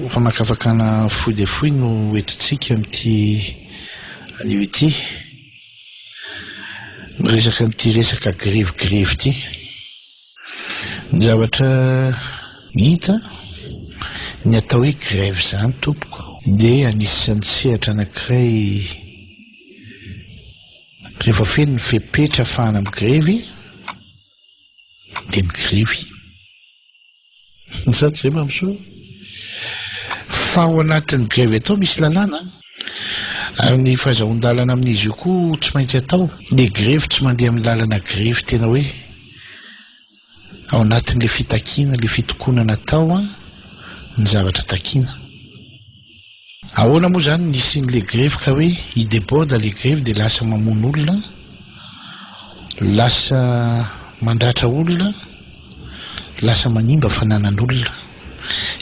Famakafakana fohy dia fohy no entintsika amin'ity anio ity. Miresaka an'ity resaka grevy grevy ity. Ny zavatra hita, ny atao hoe grevy izany tompoko dia anisan'ny sehatra anankiray rehefa feno ny fepetra ahafahana migrevy dia migrevy. Sa tsy zay Mamisoa? Fa ao anatin'ny grevy atao misy lalàna ary ny fahazahoan-dalana amin'izy io koa tsy maintsy atao. Ny grevy tsy mandeha amin'ny lalana grevy tena hoe ao anatin'ilay fitakiana, ilay fitokonana atao ny zavatra takiana. Ahoana moa izany ny hisian'ilay grevy ka hoe hi-deborde ilay grevy dia lasa mamono olona, lasa mandratra olona, lasa manimba fananan'olona.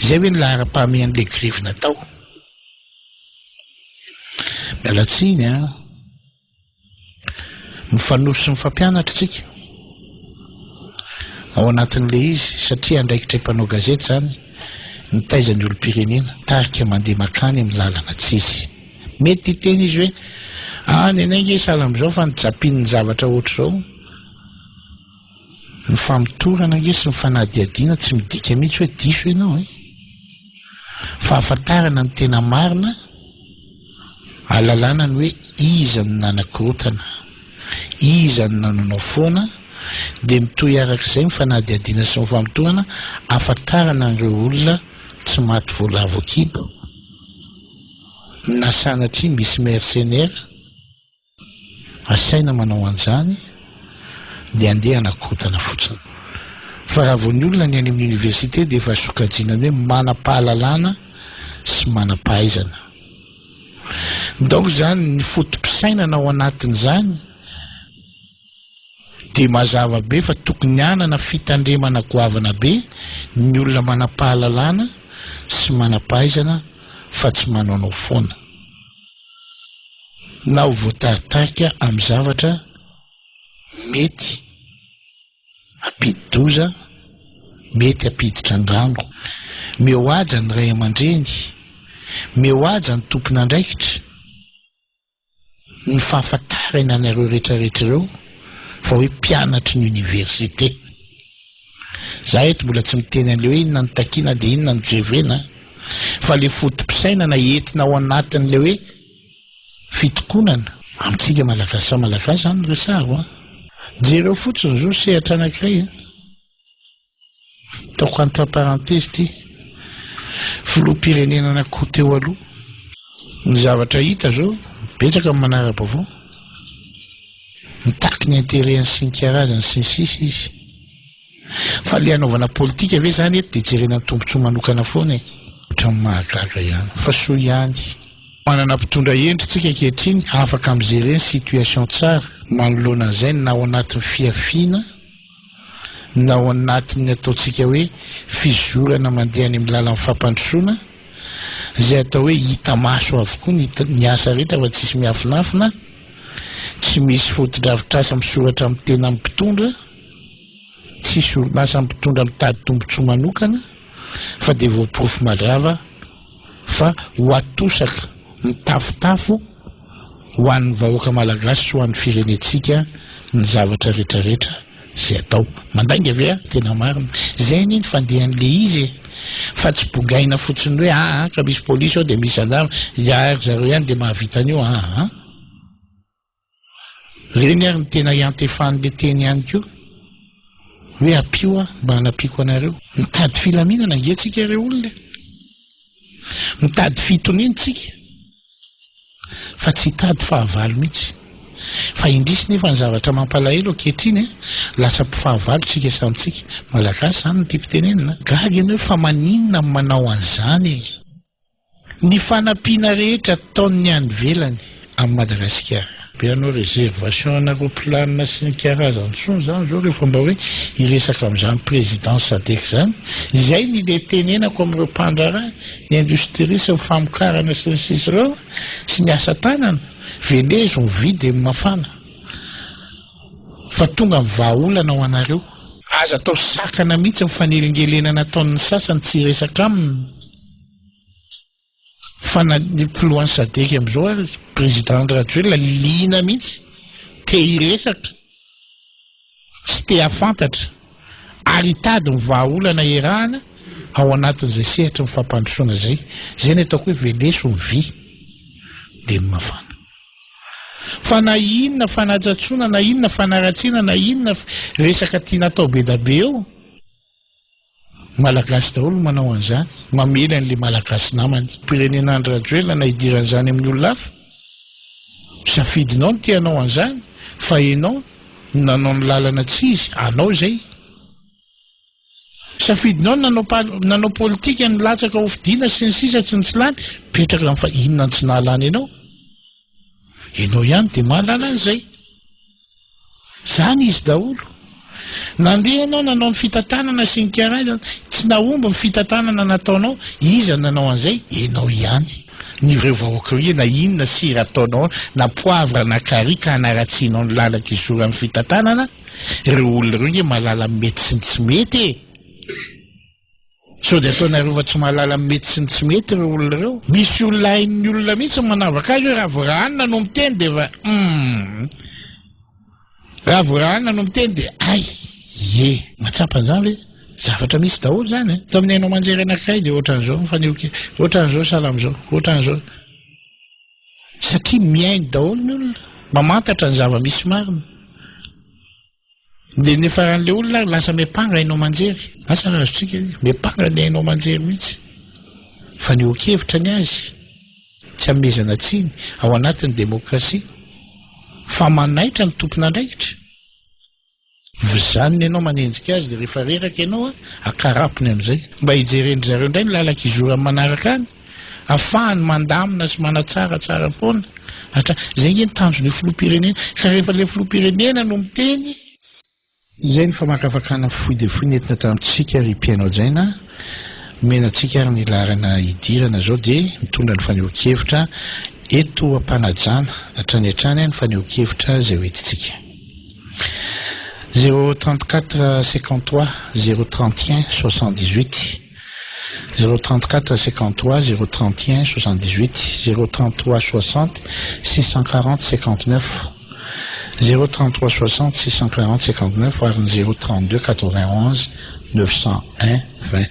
Izay ve ny laharam-pahamehan'ilay grevy natao? Miala tsiny an! Mifanoro sy mifampianatra isika ao anatin'ilay izy satria andraikitray mpanao gazety izany mitaiza ny olom-pirenena, tarika mandeha makany amin'ny lalana tsy izy. Mety hiteny izy hoe ah ny anay ange sahala amin'izao fa nijapin'ny zavatra ohatr'izao. Ny famotorana ange sy ny fanadihadiana tsy midika mihitsy hoe diso ianao e. Fahafantarana ny tena marina, ahalalana ny hoe iza no nanakorontana, iza no nanonao foana, dia mitohy arak'izay ny fanadihadiana sy ny famotorana ahafantarana an'ireo olona tsy maty voalavo an-kibo, na sanatria misy mercenaires. Asaina manao an'izany dia andeha hanakorontana fotsiny. Fa raha vao ny olona ny any amin'ny université dia efa sokajiana ny hoe manam-pahalalana sy manam-pahaizana. Donc izany ny foto-pisainana ao anatin'izany dia mazava be fa tokony hanana fitandremana goavana be ny olona manam-pahalalana sy manam-pahaizana fa tsy manaonao foana. Na ho voataritarika amin'ny zavatra mety hampidi-doza, mety hampiditra angano. Meo haja ny ray aman-dreny, meo haja ny tompon'andraikitra, ny fahafantarana anareo rehetrarehetra ireo fa hoe mpianatry ny université. Za eto mbola tsy miteny an'le hoe inona no takiana dia inona no jerena fa le foto-pisainana entina ao anatin'le hoe fitokonana. Amintsika Malagasy samy Malagasy zany no resahako an. Jereo fotsiny zao sehatra anankiray an. Ataoko entre parenthèse ity. Filoham-pirenena anankiroa teo aloha. Ny zavatra hita zao, betsaka ny manara-baovao. Mitaky ny intérêt-ny sy ny karazany sy ny sisa izy. Fa le hanaovana politika ve zany eto dia jerena ny tombotsoa manokana foana e? Ohatran'ny mahagaga ihany. Fa soa ihany. Manana mpitondra hendry tsika ankehitriny afaka mi-gérer ny situation tsara manoloana an'izay na ao anatin'ny fihafiana na ao anatin'ny ataontsika hoe fizorana mandeha any amin'ny lalan'ny fampandrosoana izay atao hoe hita maso avokoa ny ny asa rehetra fa tsisy miafinafina, tsy misy fotodrafitrasa misoratra amin'ny tenan'ny mpitondra. Tsisy orinasa mpitondra mitady tombotsoa manokana fa dia voaporofo mazava fa ho atosaka mitafotafo ho an'ny vahoaka malagasy sy ho an'ny firenentsika ny zavatra retraretra izay atao. Mandainga ve aho? Tena marina. Izay anie ny fandehan'le izy e! Fa tsy bongaina fotsiny hoe aa ka misy polisy ao dia misy gendarme, dia ry zareo ihany dia mahavita an'io aa. Ireny ary no tena iantefan'le teny ihany koa hoe ampio aho mba hanampiako anareo. Mitady filaminana ange tsika re olona e! Mitady fitoniana tsika fa tsy hitady fahavalo mihitsy. Fa indrisy nefa ny zavatra mampalahelo ankehitriny a, lasa mpifahavalo tsika samy tsika. Malagasy zany no tiako tenenina. Gaga ianao hoe fa maninona no manao an'izany e! Ny fanampiana rehetra ataon'ny any ivelany amin'i Madagasikara. Be hanao réservation ana roplanina sy ny karazany intsony izany izao rehefa mba hoe hiresaka amin'izany président sadec izany. Izay ny le tenenako amin'ireo mpandraharaha, ny industrie sy ny famokarana sy ny sisa ireo sy ny asa tanana, velezo ny vy dia mafana fa tonga ny vahaolana ho anareo. Aza atao sakana mihitsy ny fanelingelenana ataon'ny sasany tsy hiresaka aminy. Fa na ny filohan'ny Sadec amin'izao ary, Président Andry Rajoelina, liana mihitsy, te hiresaka sy te hahafantatra ary hitady ny vahaolana iarahana ao anatin'izay sehatry ny fampandrosoana izay. Izay no ataoko hoe veleso ny vy dia ny mafana. Fa na inona fanatsatsoana, na inona fanaratsiana, na inona resaka tiana atao be da be eo, Malagasy daholo no manao an'izany, mamely an'ilay Malagasy namany. Pirenena Andry Rajoelina na idiran'izany amin'ny olona hafa, safidinao ny te hanao an'izany fa enao no nanao ny lalana tsy izy, anao izay. Safidinao ny nanao nanao politika nilatsaka ho fidiana sy ny sisa tsy ny tsy lany, mipetraka amin'ny fa inona no tsy nahalany anao? Enao ihany dia mahalala an'izay. Zany izy daholo. Nandeha ianao nanao ny fitantanana sy ny karazany, tsy nahomby ny fitantanana nataonao, iza no nanao an'izay? Ianao ihany. Ny ireo vahoaka ireo na inona sira ataonao na poivre na carry ka hanaratsianao ny lalan-kizoran'ny fitantanana, ireo olona ireo nge mahalala ny mety sy ny tsy mety e! Sao dia ataonareo fa tsy mahalala ny mety sy ny tsy mety ireo olona ireo? Misy olona hain'ny olona mihitsy ny manavaka azy hoe raha vao Rahanina no miteny dia efa humm. Raha vao Rahanina no miteny dia hay, ie. Mahatsapa an'izany ve? Zavatra misy daholo izany e. Tamin'ny haino aman-jery anankiray dia ohatran'izao mifaneho-kevitra, ohatran'izao sahala amin'izao, ohatran'izao. Satria mihaino daholo ny olona, mamantatra ny zava-misy marina. Dia ny faran'ilay olona ary lasa miampanga haino aman-jery. Asa raha azontsika izy, miampanga ny haino aman-jery mihitsy. Fanehoan-kevitra ny azy, tsy anomezana tsiny, ao anatin'ny demokrasia. Fa manaitra ny tompon'andraikitra. Vizanina ianao manenjika azy dia rehefa reraka ianao, akarapony amin'izay. Mba hijeren-dry zareo indray ny lalan-kizorany manaraka any. Afahany mandamina sy manatsara tsara foana hatrany. Izay ange ny tanjon'io filoham-pirenena. Ka rehefa ilay filoham-pirenena no miteny. Izay ny famakafakana fohy dia fohy nentina tamintsika ry mpihaino hajaina. Omena antsika ary ny laharana hidirana izao dia mitondra ny fanehoan-kevitra eto am-panajana hatrany hatrany ny fanehoan-kevitra izay hoentintsika. 034 53 031 78. 034 53 031 78 033 60 640 59 033 60 640 59 ary ny 032 91 901 20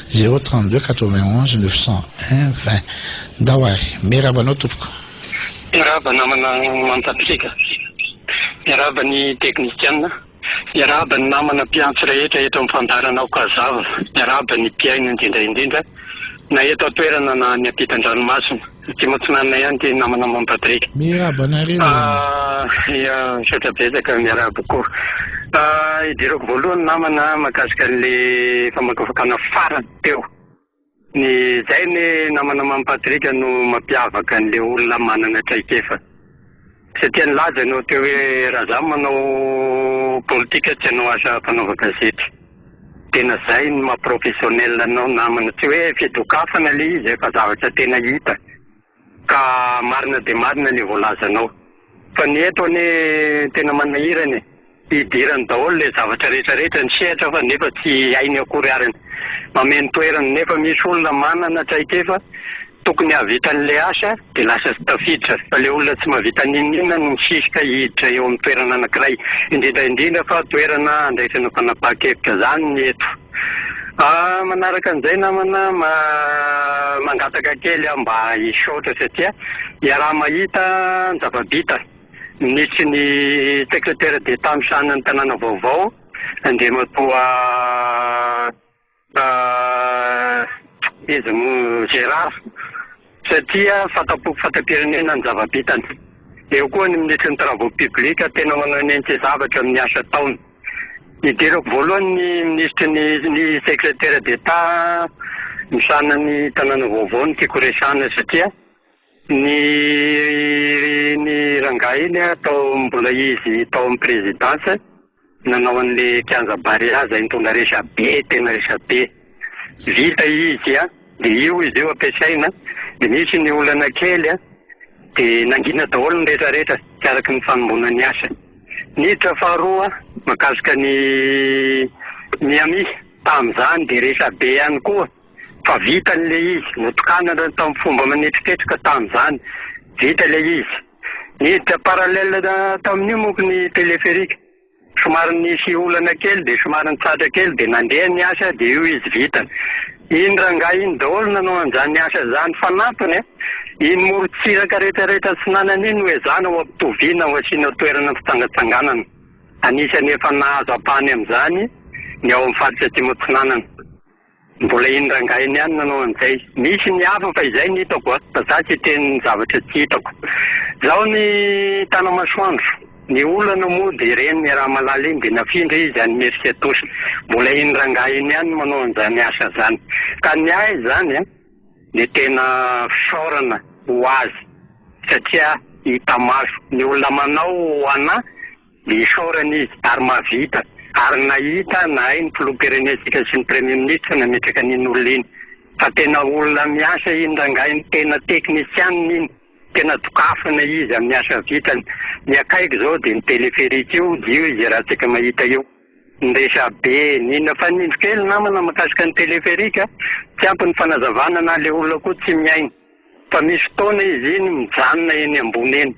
032 91 901 20 Ndao ary, miarahaba anao tompoko. Miarahaba namana Mantatrika. Miarahaba ny teknisiana. Miarahaba ny namana mpiantso rehetra eto amin'ny fandaharana Aoka Hazava. Miarahaba ny mpihaino indrindra indrindra na eto an-toerana na any ampitan-dranomasina. Atsimo Atsinanana ihany ity namana Mamy Patrick. Miarahaba anareo. Ah, ya, misaotra betsaka, miarahaba koa. Ah, idirako voalohany namana mahakasika an'le famakafakana farany teo. Ny zay anie namana Mamy Patrick no mampiavaka an'le olona manana traikefa. Satria nilaza ianao teo hoe raha za manao politika tsy hanao asa fanaovan-gazety. Tena zay no maha professionnel anao namana. Tsy hoe fidokafana le izy fa zavatra tena hita. Ka marina dia marina le voalazanao. Fa ny eto anie tena manahirana e. Idirany daholo le zavatra rehetra rehetra ny sehatra fa nefa tsy hainy akory ary ny mameno toerana nefa misy olona manana traikefa tokony hahavita an'le asa de lasa tsy tafiditra fa le olona tsy mahavita n'inon'inona no misisika hiditra eo amin'ny toerana anakiray indrindra indrindra fa toerana andraisana fanapahan-kevitra zany ny eto. Manaraka an'izay namana mangataka kely aho mba hisaotra satria iaraha-mahita ny zava-bita. Minisitry ny Secrétaire d'Etat misahana ny tanàna vaovao, Andriamatoa iza moa Gérard, satria fanta-poko fanta-pirenena ny zava-bitany. Eo koa ny minisitry ny Travaux publics tena manao ny zavatra amin'ny asa ataony. Nidirako voalohany ny minisitry ny ny Secrétaire d'Etat misahana ny tanàna vaovao no tiako resahana satria Ny ny rangahy iny tao mbola izy tao amin'ny présidence nanao an'le kianja Barea zay nitondra resabe tena resabe. Vita izy an, de io izy io ampiasaina de nisy ny olana kely an, de nangina daholo ny rehetra rehetra tsy araky ny fanomboana ny asa. Niditra faharoa mahakasika ny Miami tamin'izany de resabe ihany koa. Fa vitany ilay izy, notokanana tamin'ny fomba manetriketrika tamin'izany, vita ilay izy. Niditra parallèle tamin'io manko ny téléphérique. Somary nisy olana kely dia somary nitsahatra kely dia nandeha ny asa dia io izy vitany. Iny rangahy iny daholo nanao an'izany asa izany fanampiny a! Iny morontsiraka rehetra rehetra atsinanana iny no ezahana ho ampitoviana ho asiana toerana fitsangatsanganana. Anisan'ny efa nahazo ampahany amin'izany ny ao amin'ny faritra Atsimo Atsinanana. Mbola iny rangahy iny ihany nanao an'izay. Misy ny hafa fa izay ny hitako a! Fa za tsy hiteny ny zavatra tsy hitako. Zao ny Tanamasoandro, ny olana moa dia ireny Miarahamalala iny dia nafindra izy any Imerintsiatosy. Mbola iny rangahy iny ihany no manao an'izany asa izany. Ka ny ahy izany a, dia tena fisaorana ho azy satria hita maso. Ny olona manao ho anà Dia isaorana izy ary mahavita ary nahita nahay ny filoham-pirenentsika sy ny premier ministre nametraka an'iny olona iny fa tena olona miasa iny rangahy iny tena teknisianina iny tena dokafana izy amin'ny asa vitany ny akaiky izao dia ny téléphérique io dia io izy iarahantsika mahita io ny resabe ny inona fa ny indro kely namana mahakasika ny téléphérique tsy ampy ny fanazavana na le olona koa tsy mihaino Fa misy fotoana izy iny mijanona eny ambony eny.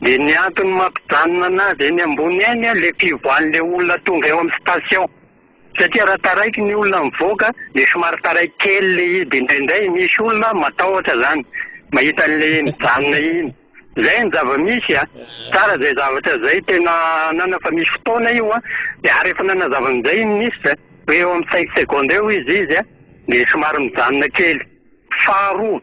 Dia ny antony mampijanona anazy eny ambony eny le fivoahan'le olona tonga eo amin'ny station. Satria raha taraiky ny olona mivoaka dia somary taraiky kely le izy dia indraindray misy olona matahotra zany mahita an'le mijanona iny. Zay ny zava-misy a! Tsara zay zavatra zay tena anana fa misy fotoana io a! Dia ary efa nanazava an'izay ny minisitra hoe eo amin'ny cinq secondes eo izy izy a! Dia somary mijanona kely. Faharoa,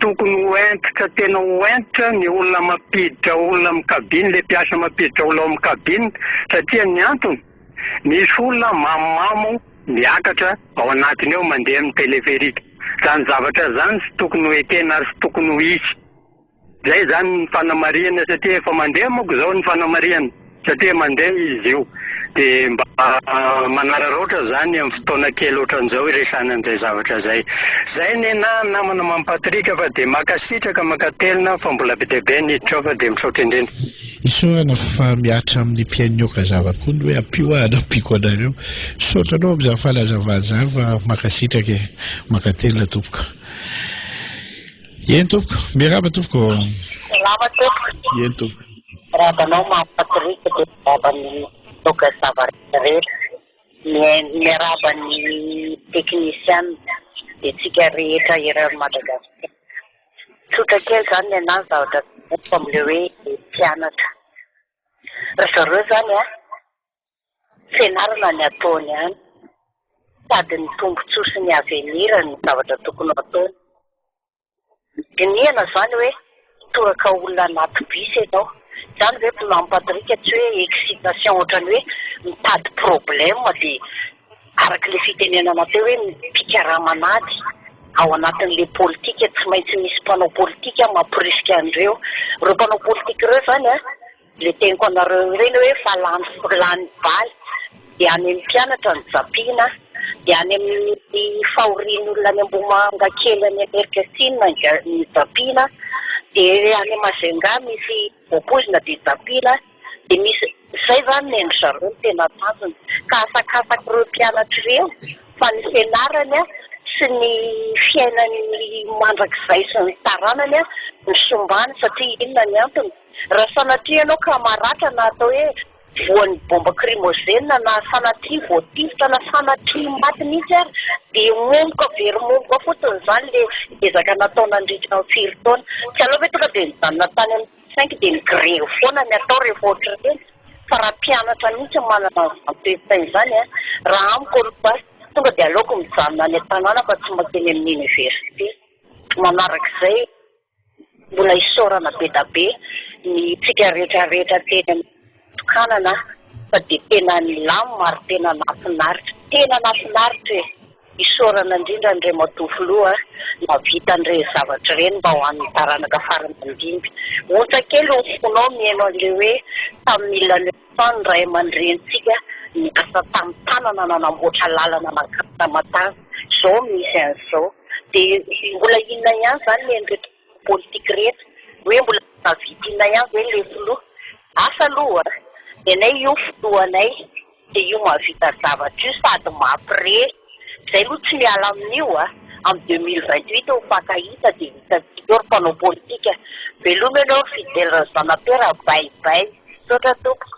tokony ho hentitra tena ho hentitra ny olona mampiditra olona amin'ny cabine, ilay mpiasa mampiditra olona ao amin'ny cabine satria ny antony, misy olona mamomamo miakatra ao anatiny ao mandeha amin'ny téléphérique. Izany zavatra izany tsy tokony ho ekena ary tsy tokony ho hisy. Zay zany ny fanamarihana satria efa mandeha manko zao ny fanamarihana satria mandeha izy io de mba manararaotra zany amin'ny fotoana kely ohatran'izao iresahana an'izay zavatra zay. Zay nenah namana Mamy Patrick fa de makasitraka makatelina fa mbola be dia be ny hiditra ao fa de misaotra indrindra. Isaorana fa mihatra amin'ny mpihaino ny Okazava koa ny hoe ampio aho hanampiako anareo. Misaotra anao amin'izany fanazavana izany fa mankasitraka e. Mankatelina tompoko. Eny tompoko, miarahaba tompoko. Salama tompoko. Eny tompoko. Miarahaba anao Mamy Patrick dia miarahaba ny toaka zava rehetra. Miarahaba ny teknisiana dia tsika rehetra eran'i Madagasikara. Tsotra kely izany ny anahy ny zavatra tsapaiko amin'ilay hoe mpianatra. Ry zareo izany an, fianarana ny ataony any. Sady ny tombotsoa sy ny avenir ny zavatra tokony ho ataony. Dinihana izany hoe hitoraka olona anaty bus ianao. Izany ve Mamy Patrick tsy hoe excitation ohatran'ny hoe mitady problème dia araka ilay fitenenana teo hoe mpikaraman'ady ao anatin'ilay politika tsy maintsy misy mpanao politika mamporisika an'ireo. Ireo mpanao politika ireo izany an, Le teniko anareo ireny hoe fa lany lany baly dia any amin'ny mpianatra no japiana dia any amin'ny fahorian'ny olona any Ambohimangakely any Amerika-Sina no japiana dia any Majunga misy voapoizina dia japiana dia misy zay zany ny an-dry zareo no tena tanjona ka asakasak'ireo mpianatra ireo fa ny fianarany sy ny fiainany mandrakizay sy ny taranany no sombany satria inona ny antony? Raha sanatria ianao ka maratra na atao hoe voan'ny bomba krimôzena na sanatria voatifitra na sanatria maty mihitsy ary dia momoka very momoka fotsiny izany ilay ezaka natao nandritra ny firy taona. Tsy aleo ve tonga dia nijanona tany amin'ny cinq dia ni-grevy foana ny atao rehefa ohatr'ireny? Fa raha mpianatra mihitsy no manana an'izany toe-tsaina izany an, raha amiko aloha tonga dia aleoko mijanona any an-tanàna fa tsy mankeny amin'ny université. Manarak'izay. Mbola isaorana be da be ny tsika rehetra rehetra teny amin'ny fitokanana fa dia tena nilamina ary tena nahafinaritra. Tena nahafinaritra e! Isaorana indrindra Andriamatoa Filoha nahavita an'ireny zavatra ireny mba ho an'ny taranaka fara aman-dimby. Ontsa kely ny fonao mihaino an'ilay hoe tamin'ny mille neuf cent ny ray aman-drenintsika niasa tamin'ny tanana nanamboatra lalana nankany Tamatave. Izao misy an'izao. Dia mbola inona ihany izany ny an'ireto mpanao politika ireto? Hoe mbola mahavita inona ihany ve ilay filoha? Asa aloha a! Ny anay io filohanay dia io mahavita zavatra io sady mampirehy. Izay aloha tsy miala amin'io a! Amin'ny 2028 ho fankahita dia hitantsika eo ry mpanao politika. Veloma ianao ry Fidèle Razanapera, bye bye. Misaotra tompoko.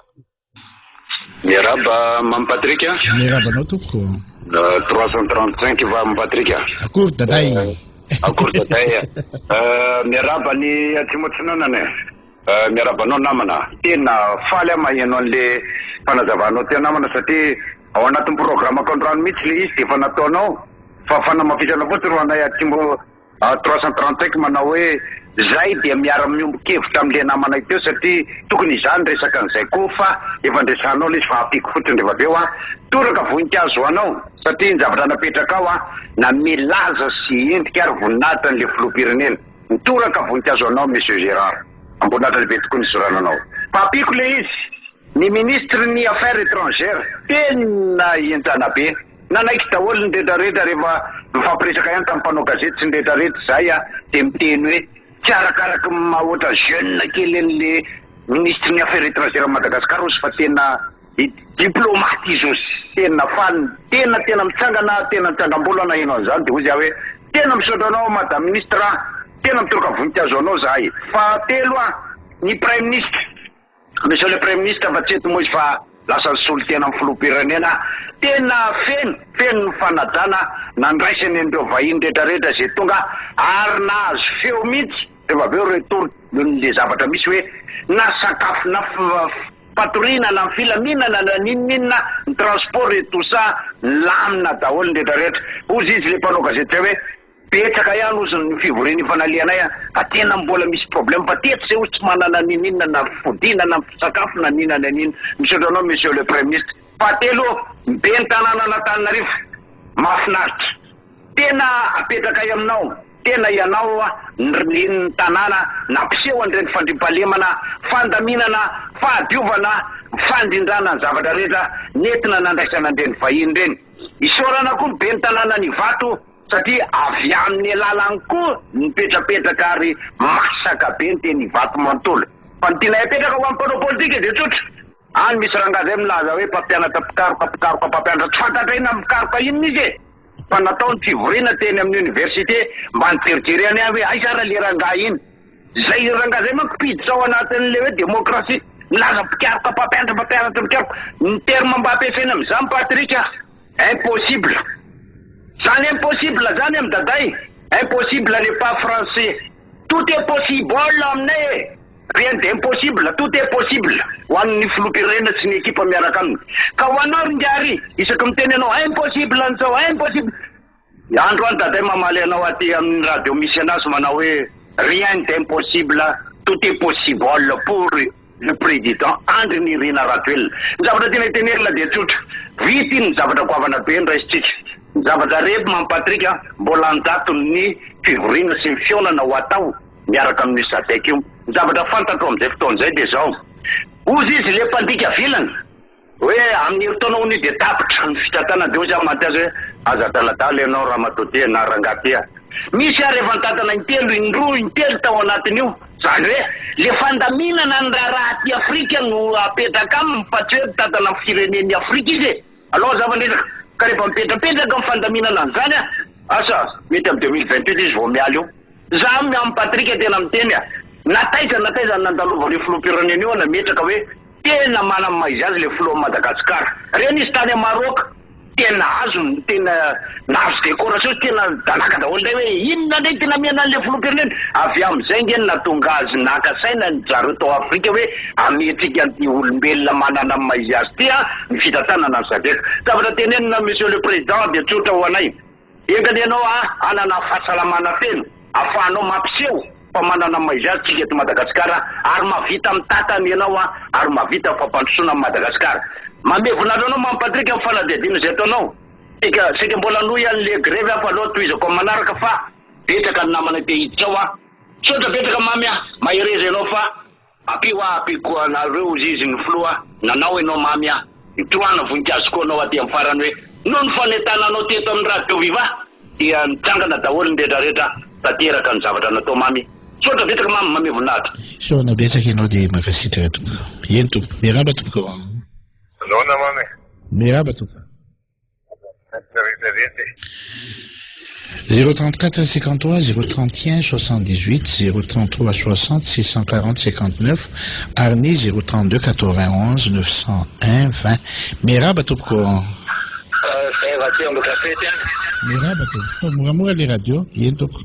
Miarahaba Mamy Patrick a. Miarahaba anao tompoko. 335 Mamy Patrick a. Akory daday. Akory daday. Miarahaba ny Atsimo Atsinanana e. Miarahaba anao namana. Tena faly aho maheno an'le fanazavanao teo namana satria ao anatin'ny programme-ko androany mihitsy le izy dia efa nataonao fa fanamafisana fotsiny ho anay Atsimo 335 manao hoe zay dia miara-miombon-kevitra amin'le namanay teo satria tokony izaho niresaka an'izay koa fa efa ndresahanao le izy fa ampiako fotsiny rehefa avy eo an. Toraka voninkazo ho anao satria ny zavatra napetrakao an nanome laza sy endrika ary voninahitra an'le filoham-pirenena. Mitoraka voninkazo ho anao Monsieur Gérard. Amboninahitra lehibe tokoa ny isorana anao. Fa ampiako le izy, ny ministre ny affaires étrangères tena henjana be. Nanaiky daholo ny retraretra rehefa nifampiresaka ihany tamin'ny mpanao gazety sy ny retraretra izahay dia miteny hoe tsy arakaraky ny maha ohatra jeune kely an'le ministre ny affaires étrangères Madagascar ozy fa tena diplomate izy ozy tena faly tena tena mitsangana tena nitsangam-bolo aho naheno an'izany dia ozy aho hoe tena misaotra anao madame ministre a tena mitoroka voninkazo anao zahay. Fahatelo a ny praiminisitra Monsieur le Praiminisitra fa tsy eto moa izy fa lasa nisolo tena amin'ny filoham-pirenena, tena feno, feno ny fanajana nandraisany an'ireo vahiny rehetra rehetra izay tonga ary nahazo feo mihitsy rehefa avy eo retour le zavatra misy hoe na sakafo na fatoriana na filaminana na n'inon'inona ny transport et tout ça nilamina daholo ny rehetra rehetra hozy izy le mpanao gazety zay hoe Betsaka ihany ozy ny fivoriana efa nalehanay a, fa tena mbola misy problème fa teto zay ozy tsy manana niniana na fodiana na sakafo na nina na nina. Misaotra anao Monsieur le Praiminisitra. Fahatelo, ny ben'ny tanànan'Antananarivo, mahafinaritra. Tena apetrakay aminao, tena ianao ny renin'ny tanàna nampiseho an'ireny fandriampahalemana, fandaminana, fahadiovana, fandrindrana ny zavatra rehetra nentina nandraisana an'ireny vahiny ireny. Isaorana koa ny ben'ny tanànan'Ivato. Satria avy amin'ny alalany koa ny mipetrapetraka ary masaka be ny teny Ivato manontolo. Fa ny tianay apetraka ho an'ny mpanao politika dia tsotra. Any misy rangahy zay milaza hoe mpampianatra mpikaroka mpikaroka mpampianatra tsy fantatra inona mpikaroka inona izy e! Fa natao ny fivoriana teny amin'ny université mba nijerijerena ihany hoe aiza ary le rangahy iny. Zay rangahy zay manko mpiditra ao anatin'le hoe demokrasia. Milaza mpikaroka mpampianatra mpampianatra mpikaroka. Ny terme mba ampiasaina amin'izany Patrick a! Impossible. Zany impossible zany am daday, impossible n'est pas français. Tout est possible aminay e! Rien d'impossible, tout est possible ho an'ny filoham-pirenena sy ny ekipa miaraka aminy. Ka ho anao ry Ngary, isaky miteny ianao impossible an'izao, impossible. Androany daday mamaly anao aty amin'ny radio misy anazy manao hoe rien d'impossible, tout est possible pour le président Andry Nirina Rajoelina. Ny zavatra tiana tenenina dia tsotra, vita iny ny zavatra goavana be noraisintsika. Ny zavatra re Mamy Patrick a, mbola an-jatony ny fivoriana sy ny fihaonana ho atao miaraka amin'io Sadec io. Ny zavatra fantatro amin'izay fotoana izay dia izao, hozy izy le mpandika vilana, Hoe amin'ny herintaona hono io dia tapitra ny fitantanana dia hoy za maty azy hoe aza adaladala ianao ramatoa ty na rangahy ty a! Misy ary efa nitantana intelo, indroa, intelo tao anatin'io. Zany hoe le fandaminana ny raharaha aty Afrika no apetraka aminy fa tsy hoe mitantana ny firenen'i Afrika izy e! Alao hazava ny resaka. Ka rehefa mipetrapetraka ny fandaminana an'izany a! Asa mety amin'ny 2028 izy vao miala eo. Za amin'i Patrick tena miteny a! Na taiza na taiza nandalovan'io filoham-pirenena io nametraka hoe Tena manana maha izy azy le filoha Madagascar. Reny izy tany Maroc tena azony tena nahazo décoration tena danaka daholo ndray hoe inona ndray ty namehana anle filoham-pirenena. Avy amizay nge no nahatonga azy naka saina ny zareo tao Afrika hoe ametrika an'ity olombelona manana ny maha izy azy ty an ny fitantanana ny sadec. Zavatra tenenina monsieur le président dia tsotra ho anay. Enga anie ianao hanana fahasalamana feno afahanao mampiseho fa manana ny maha-izy azy tsika eto Madagasikara ary mahavita mitantana ianao ary mahavita ny fampandrosoana an'i Madagasikara. Manome voninahitra anao Mamy Patrick amin'ny fanadihadiana izay ataonao. Saika saika mbola hanohy an'le grevy aho fa aleo tohizako amin'ny manaraka fa betsaka ny namana te hiditra ao an. Misaotra betsaka Mamy a! Mahereza ianao fa. Ampio aho ampio koa anareo hozy izy ny filoha nanao enao mamy ah nitrohana voninkazo koa anao aty am farany hoe noho ny fanentananao teto amin'ny radio viva dia nitsangana daholo ny retraretra tanteraka ny zavatra natao mamy misaotra betsaka mamy mame voninahitra. Isaorana betsaka ianao dia mankasitraka tompoko. Eny tompoko. Miarahaba tompoko. Nahoana mamy e? Miarahaba tompoko. Retraretra e. 034 53 031 78 033 60 640 59 ary ny 032 91 901 20. Miarahaba tompoko. Zay avy aty Ambohidrapeto ihany. Miarahaba tompoko. Moramora le radio. Eny tompoko.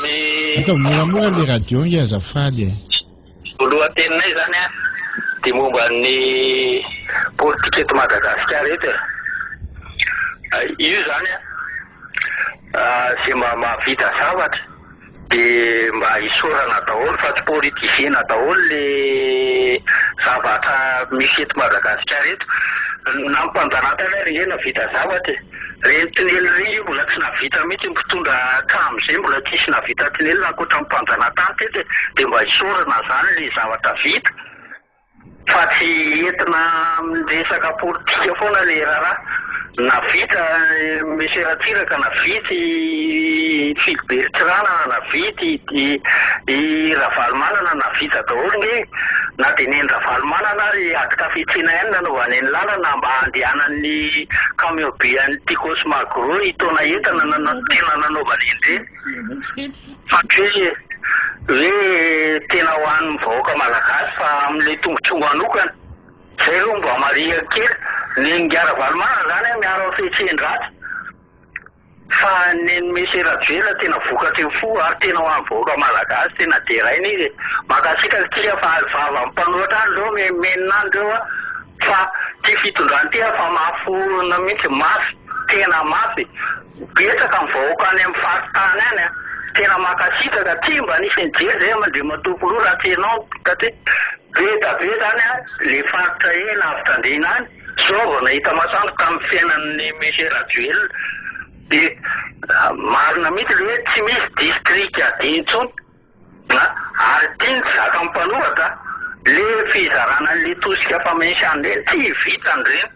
Ny. Ataovy moramora le radio nge azafady e. Voalohan-teninay izany an, dia momba ny politika eto Madagasikara eto e. Io izany an, izay mba mahavita zavatra dia mba isaorana daholo fa tsy politiser-na daholo le zavatra misy eto Madagasikara eto. Na ny mpanjanatany ary ange nahavita zavatra e. Reny tonelina reny nge mbola tsy nahavita mihitsy ny mpitondra hatramin'izay mbola tsisy nahavita tonelina ankoatra ny mpanjanatany teto e, dia mba isaorana zany le zavatra vita fa tsy entina amin'ny resaka politika foana le raharaha, navita Monsieur Ratsiraka, navita i Philibert Tsiranana, navita i i Ravalomanana, navita daholo nge e, na dia neny Ravalomanana ary ady kafetsena ihany nanaovany ny lalana mba handehanan'ny camion be an'ny Tiko sy Magro hitaona entana na tena nanaovany an'ireny fa tsy hoe hoe tena ho an'ny vahoaka malagasy fa amin'ilay tombotsoa manokana. Zay aloha mba marihiko kely, ny Ingahy Ravalomanana zany miaro amin'ny fihetsehn-dratsy. Fa nen'i Monsieur Rajoelina tena vokatry ny fo ary tena ho an'ny vahoaka Malagasy tena deraina izy e! Mankasitraka tsika fa aly vava amin'ny mpanohitra any reo menomenona any reo a! Fa ty fitondrana ty fa mafy orina mihitsy mafy tena mafy betsaka ny vahoaka any amin'ny faritany any a! Tena mankasitraka tsy mba nisy nijery zay Andriamatoa Filoha raha tsy ianao satria be da be zany a le faritra eny lavitra andriana any. Zao vao nahita masoandro tamin'ny fiainan'ny Monsieur Rajoelina dia marina mihitsy le hoe tsy misy district adino intsony na ary ity ny tsy zakan'ny mpanoratra le fizarana an'le tosika famensana ireny tsy vitany ireny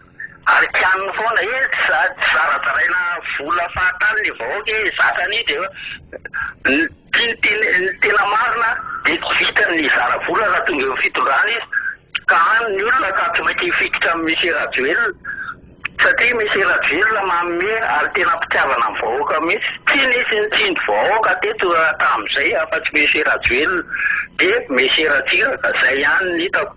ary kianiny foana e tsy zarazaraina vola fahatany le vahoaka e zatra an'io dia ny ny tena marina dia tsy vitany ny hizara vola raha tonga eo amin'ny fitondrana izy Ka any ny olona ka tsy maintsy hifikitra amin'i Monsieur Rajoelina satria Monsieur Rajoelina manome ary tena mpitiavana ny vahoaka mihitsy. Tsy nisy nitsindry vahoaka teto hatramin'izay afa-tsy Monsieur Rajoelina dia Monsieur Ratsiraka, zay ihany ny hitako.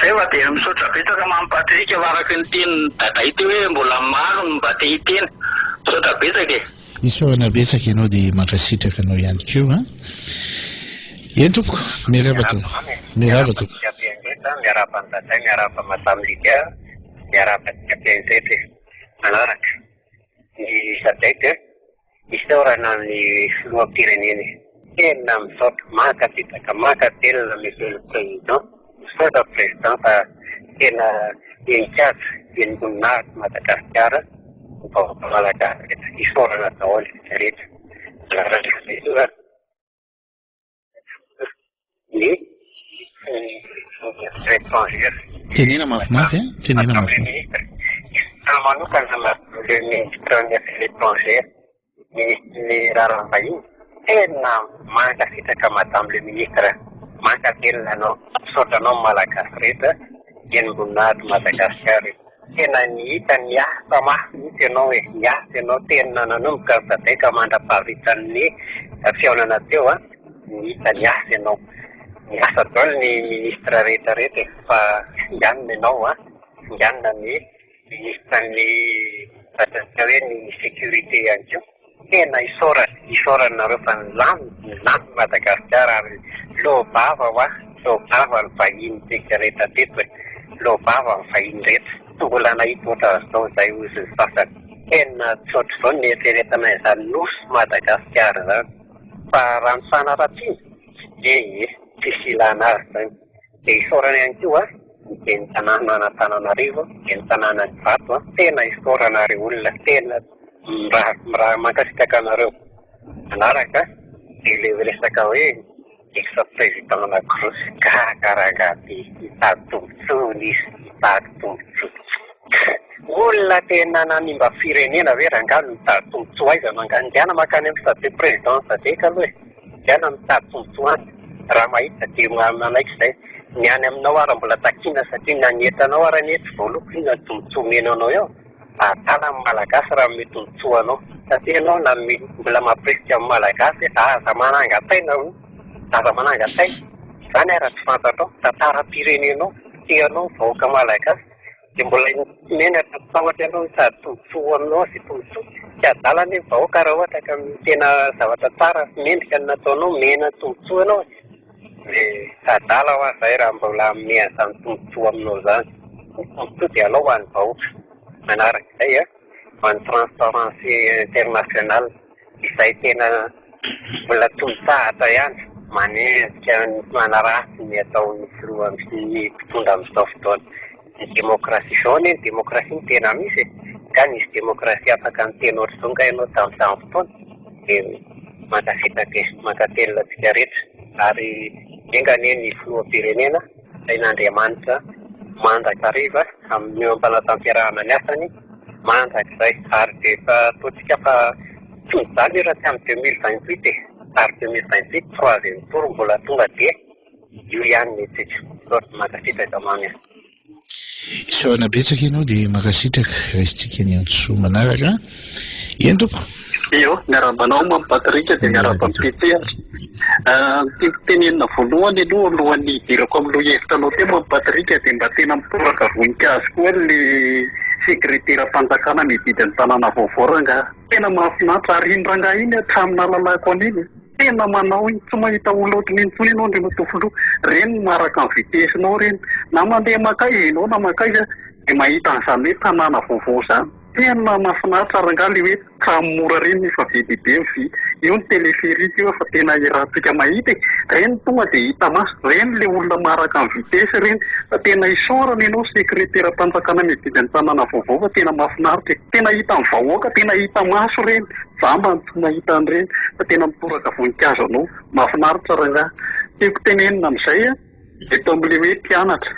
Zay fa dia misaotra betsaka Mamy Patrick fa araka ny tenin'i Daday teo hoe mbola maro ny mba te hiteny. Misaotra betsaka e. Isaorana betsaka ianao dia mankasitraka anao ihany koa an. Eny tompoko, miarahaba tompoko. Miarahaba tompoko. Miarahaba an'i Daday, miarahaba Madame Lydia, miarahaba antsika mpihaino rehetra e. Manaraka ny Sadec, isaorana ny filoham-pirenena e. Tena misaotra, mankasitraka, mankatelina Monsieur le Président. Misaotra Président fa tena henin-kaja, henim-boninahitra Madagasikara, ny vahoaka malagasy rehetra. Isaorana daholo isika rehetra. Manaraka ny affaires étrangères. Tenena mafimafy a, tenena mafimafy. Isaorana manokana le ministre ny affaires étrangères. Minisitry ny raharaham-bahiny, tena mankasitraka madame le ministre, mankatelina anao, misaotra anao ny malagasy rehetra, henim-boninahitry Madagasikara io. Tena nihita niasa mafy mihitsy ianao e, niasa ianao tena nanomboka ny sadec mandra-pahavitan'ny fihaonana teo a, nihita niasa ianao. Niasa daholo ny ministre rehetra rehetra e, fa singanina ianao a, singanina ny Ministre ny ataontsika hoe ny sécurité ihany koa. Tena isaorana, isaorana nareo fa nilamina, nilamina Madagasikara ary loa-bava hoa, loa-bava ny vahiny tsika rehetra teto e, loa-bava ny vahiny rehetra, tsy mbola nahita ohatran'izao izay hozy ny sasany. Tena tsy ohatr'izao ny nieritreretana izany nosy Madagasikara izany. Fa raha ny fanaratsiana, ee, tsisy ilana azy izany. Dia isaorana ihany koa ny ben'ny tanàna an'Antananarivo, ben'ny tanànan'i Ivato an, tena isaorana ry olona, tena mirary mirary mankasitraka anareo. Manaraka dia ilay resaka hoe ex président anankiroa, gaga rangahy be, hitady tombotsoa hono izy, hitady tombotsoa. Olona tena nanimba firenena ve rangahy no mitady tombotsoa aiza no angaha, ndehana mankany amin'ny sadec président sadec aloha e. Diana mitady tombontsoa any, raha mahita dia manaiky izay. Ny any aminao ara mbola takiana satria na ny entanao ara anie tsy voaloko, inona ny tombontsoa omena anao eo? Adala ny Malagasy raha hanome tombontsoa anao. Satria ianao na mbola mampirisika ny Malagasy hoe aza manangan-tsaina hono. Aza manangan-tsaina. Izany ara tsy fantatrao. Tantaram-pirenenao, tianao ny vahoaka Malagasy. Dia mbola tsy menatra tsy tahotra ianao hitady tombontsoa ho aminao sy tombontsoa. Tsy adala anie ny vahoaka raha ohatra ka tena zavatra tsara sy mendrika no nataonao, omena tombontsoa ianao e. Dia tsy adala hoa zay raha mbola hanome an'izany tombontsoa aminao izany. Ny tombontsoa dia alao ho an'ny vahoaka. Manaraka izay a, ho an'ny Transparency International izay tena mbola tsy mitsahatra ihany manenjika ny manaratsy ny ataon'ny filoha sy ny mpitondra amin'izao fotoana. Ny demokrasia, izao anie ny demokrasia no tena misy e! Nga nisy demokrasia afaka niteny ohatr'izao nga ianao tamin'izany fotoana? Dia mankasitraka e, mankatelina antsika rehetra ary enga anie ny filoham-pirenena tahin'Andriamanitra mandrakariva amin'ny eo am-panatanterahana ny asany mandrakizay ary dia efa ataontsika fa tsy mijaly io raha tsy amin'ny 2028 e, ary 2028 troisième tour mbola tonga dia io ihany ny antsika. Misaotra, mankasitraka Mamy a. Isaorana betsaka ianao dia mankasitraka. Raisintsika ny antso manaraka. Eny tompoko. Io, miarahaba anao Mamy Patrick dia miarahaba an'i Pete ary. Ny tiako tenenina voalohany aloha alohan'ny hidirako amin'ny lohahevitra anao teo Mamy Patrick dia mba tena mitoraka voninkazo koa le sekreteram-panjakana mididy ny tanàna vaovao rangahy. Tena mahafinaritra ary iny rangahy iny hatramin'ny nahalalako an'iny Tena manao iny, tsy mahita olona ohatran'iny intsony ianao Andriamatoa Filoha, ireny no maharaka ny vitesse-nao ireny, na mandeha mankaiza ianao na mankaiza dia mahita an'izany hoe tanàna vaovao izany. Tena mahafinaritra rangahy ilay hoe trano mora ireny nefa be dia be ny vy. Io ny téléphérique io efa tena iarahantsika mahita e, ireny tonga dia hita maso, ireny ilay olona maharaka ny vitesse ireny, fa tena isaorana ianao sekreteram-panjakana miadidy ny tanàna vaovao fa tena mahafinaritra e, tena hitan'ny vahoaka, tena hita maso ireny. Za mba tsy nahita an'ireny fa tena mitoraka voninkazo anao. Mahafinaritra rangahy. Tiako tenenina amin'izay a, eto amin'ilay hoe mpianatra.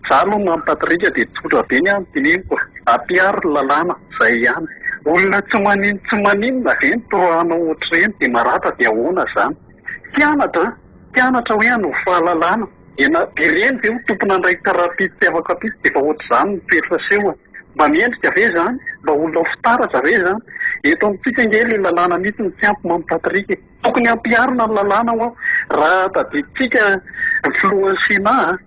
Za aloha Mamy Patrick dia tsotra be ny ahy ny teneniko a. Ampiharo ny lalàna, zay ihany. Olona tsy manin tsy maninona ve no toroahanao ohatr'ireny dia maratra dia ahoana zany. Mpianatra an, mpianatra hoe hanovo fahalalana. Dia na ireny ve ho tompon'andraikitra rahampitso tsy afaka ampitso dia efa ohatr'izany ny toetra aseho a. Mba mendrika ve izany? Mba olona ho fitaratra ve izany? Eto amintsika ange ilay lalàna mihitsy no tsy ampy Mamy Patrick e. Tokony hampiharina ny lalàna ho'a. Raha tadidintsika ny filohan'ny Sénat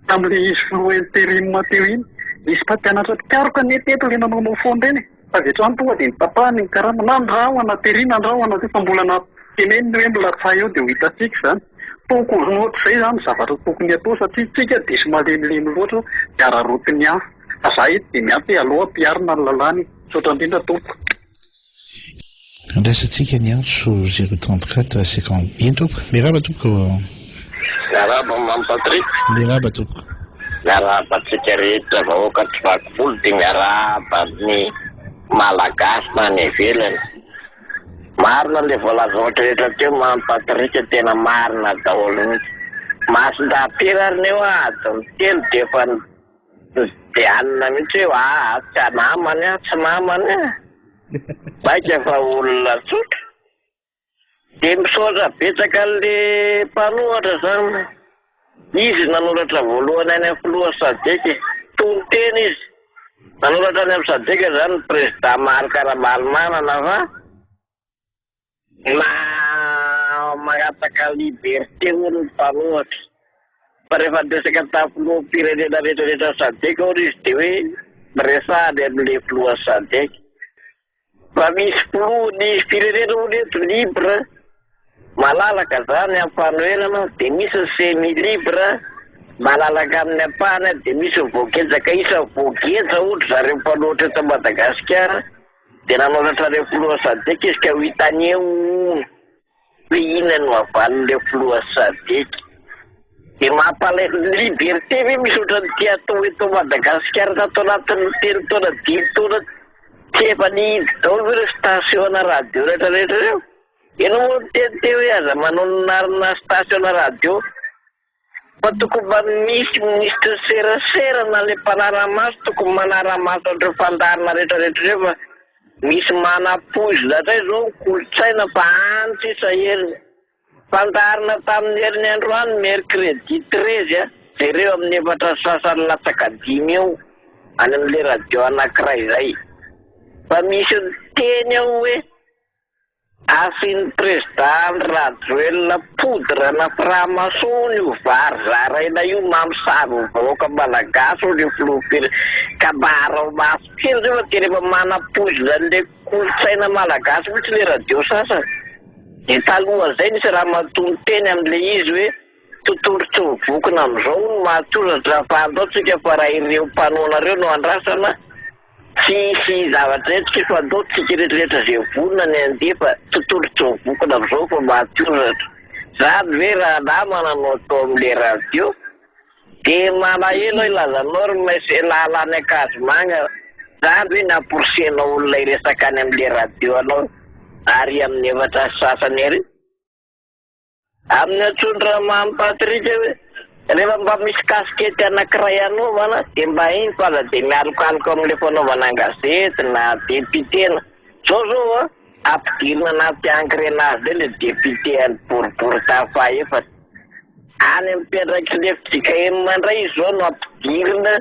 tamin'ilay izy filoha interim teo iny, nisy mpampianatra mpikaroka anie teto ilay nanaonao foana ireny e. Fa avy hatrany tonga dia notapahany ny karama. Na ny rahona tery na ny rahona teo fa mbola nampiteneniny hoe milatsaha eo dia ho hitantsika izany. Tokony ohatr'izay izany ny zavatra tokony hatao satria tsika diso malemilemy loatra dia araraotin'ny hafa. Fa za eto dia miampy hoe aleo ampiharina ny lalàna e. Misaotra indrindra tompoko. Andraisantsika ny antso 034 50. Eny tompoko. Miarahaba tompoko. Miarahaba Mamy Patrick. Miarahaba tompoko. Miarahaba antsika rehetra vahoaka tsy vaky volo dia miarahaba ny Malagasy na any ivelany. Marina le voalazanao rehetra teo Mamy Patrick tena marina daholo mihitsy. Masindahy-pira ary neo adiny 3 dia efa dia alina mihitsy hoe aa tsy namany aho, tsy namany aho. Maika fa olona tsotra. Dia misaotra betsaka an'le mpanoratra zany. Izy nanoratra voalohany any amin'ny filoha Sadec e. Toriteny izy. Nanoratra any amin'ny Sadec zany ny président Marc Ravalomanana fa na mangataka liberté hono ny mpanohatra. Fa rehefa niresaka tamin'ny filoham-pirenena rehetra rehetra Sadec hono izy dia hoe miresahany amin'ilay filoha Sadec. Fa misy filoha ny firenena hono eto libre, malalaka zany amin'ny fanoherana, dia misy ny semi libre, malalaka amin'ny ampahany, dia misy ny voageja. Ka isan'ny voageja hono zareo mpanohitra eto Madagasikara, dia nanoratra ireo filoha Sadec izy ka ho hitany eo hono. Hoe inona no havalin'ireo filoha Sadec? Dia mampalahelo, ny liberté ve misy ohatran'ity atao eto Madagasikara tato anatin'ny 3 taona 5 taona tsy efa nihidy daholo ve ireo station na radio rehetra rehetra ireo? Ianao moa niteny teo hoe aza manononarina station na radio. Fa tokony mba misy minisitry ny serasera na le mpanara-maso tokony manara-maso an'ireo fandaharana rehetra rehetra ireo fa misy manapoizina indray izao ny kolontsaina fa any sisa heriny. Fandaharana tamin'ny heriny androany mercredi 13 a, jereo amin'ny 4 sy sasany latsaka 5 eo any amin'ilay radio anankiray izay. Fa misy miteny ao hoe asian'ny Prezida Andry Rajoelina poudre na franc-maçon hono io vary zaraina io mamosavy ny vahoaka malagasy hono io filoham-pirenena. Ka mba araho maso kely zao fa tena efa manapoizina an'le kolontsaina malagasy mihitsy le radio sasany. Dia talohan'izay nisy ramatoa niteny amin'le izy hoe tontolo tsy mivokona amin'izao hono mahatsoratra fa andao tsika fa raha ireo mpanohana ireo no andrasana Tsy hisy zavatra eto tsy fa andao tsika rehetra rehetra ze vonona ny handeha fa tontolo tsy mivokona amzao fa maty oratra. Zany ve raha namana no atao amle radio? De malahelo aho hilaza anao ry Maise lala any Ankazomanga zany ve ny amporisihanao olona hiresaka any amle radio anao ary amin'ny 4:30 ary? Amin'ny antsoin-dRamamy Patrick hoe rehefa mba misy kasikety anankiray hanaovana dia mba iny fa aza dia mialokaloka amin'ilay fanaovana an-gazety na député-na. Izao izao an, ampidirina anaty engrenage indray ilay député an'ny boriborintany fahaefatra. Any amin'ny mpiandraikitry ny fjkm indray izy izao no ampidirina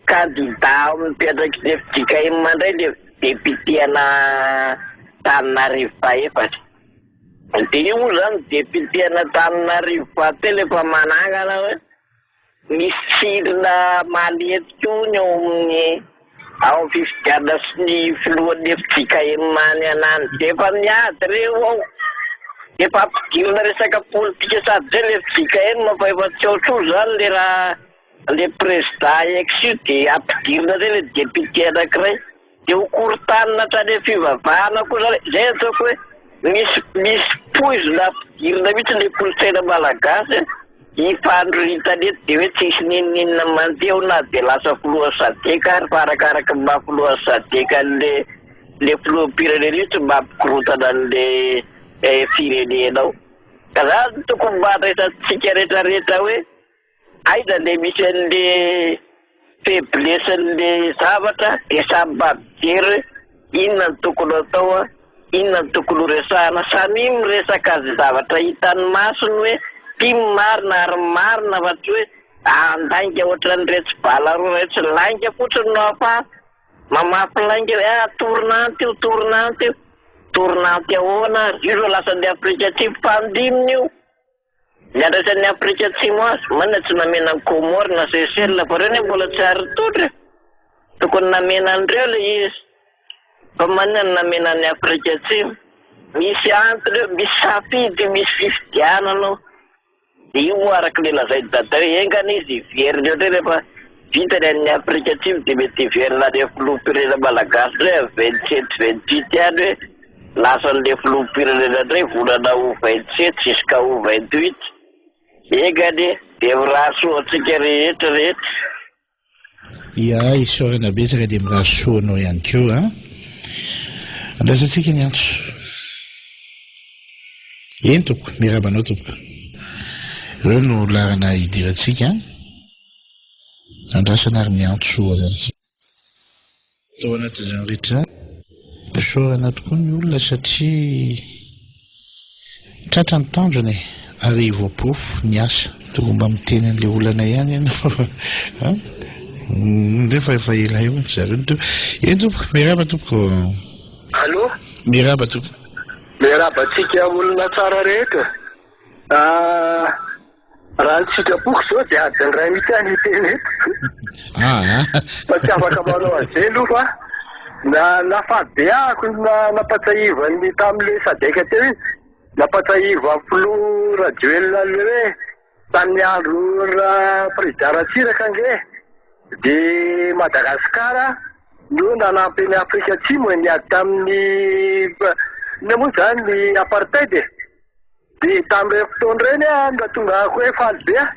kandida ao amin'ny mpiandraikitry ny fjkm indray ilay député an'Antananarivo fahefatra. Dia io moa izany député an'Antananarivo fahatelo efa manangana hoe misy tsindrina maletika hono ao amin'ny ao amin'ny fifidianana sy ny filohan'ny fjkm any anany dia efa miady ireo ao. Efa ampidirina resaka politika sady izay ilay fjkm fa efa tsy ao intsony izany ilay raha ilay président ex io dia ampidirina indray ilay député anankiray. Dia ho korontanina hatrany amin'ny fivavahana koa zany, zay ataoko hoe misy misy poizina ampidirina mihitsy le kolontsaina malagasy hifandroritana eto dia hoe tsisy n'inon'inona mandeha ao na dia lasa filohan'ny sadec ary fa arakaraky ny maha filohan'ny sadec an'le le filoham-pirenena io tsy mampikorontana an'le firenena ao. Ka zany tokony mba handraisantsika rehetrarehetra hoe Aiza le misy an'le faiblesse an'le zavatra de samy mba mijery hoe inona no tokony ho atao an, inona no tokony ho resahana, samia miresaka ze zavatra hitan'ny masony hoe ty ny marina ary marina fa tsy hoe andainga ohatran'iretsy bala roa iretsy, lainga fotsiny no ahafahana mamafy lainga hoe ah tournante io tournante io, tournante ahoana ary, io zao lasan'ny Afrika Atsimo mpandiminy io. Ny andraisan'ny Afrika Atsimo azy, maninona tsy namena an'i Comores na Seychelles fa ireo anie mbola tsy ary nitondra e! Tokony namena an'ireo ilay izy fa maninona no namena an'i Afrika Atsimo? Misy antony eo, misy safidy io, misy fifidianana ao. Dia io moa araka ilay lazain'i Dada hoe enga anie izy hiverina eo indray rehefa vita ny an'i Afrika Atsimo dia mety hiverina any amin'ny filoham-pirenena malagasy indray amin'ny 27 28 any hoe Lasan'ilay filoham-pirenena indray volana août 27 jusqu'à août 28. Ega anie, dia mirary soa antsika rehetra rehetra. Ya, isaorana betsaka dia mirary soa anao ihany koa an. Andraisantsika ny antso. Eny tompoko, miarahaba anao tompoko. Ireo no laharana hidirantsika an. Andrasana ary ny antso avy amintsika. Tao anatin'izany rehetra izany, isaorana tokoa ny olona satria tratra ny tanjona e, ary voaporofo ny asa. Tokony mba miteny an'ilay olana ihany ianao an! Nefa efa ela eo ry zareo no teo. Eny tompoko, miarahaba tompoko. Allô? Miarahaba tompoko. Miarahaba antsika olona tsara rehetra. Ah, Raha ny sitrapoko izao dia adiny iray mihitsy aho no hiteny eto. Ah, ah. Fa tsy afaka manao an'izay aloha fa na nafahabeahako na nampatsiahivan'ny tamin'ilay sadec teo iny, nampatsiahivan'ny filoha Rajoelina an'ilay hoe tamin'ny andro président Ratsiraka ange dia Madagasikara no nanampy an'i Afrika Atsimo e, niady tamin'ny inona moa izany ny apartheid e. Dia tamin'ireny fotoana ireny aho no nahatonga ahy hoe faly be aho.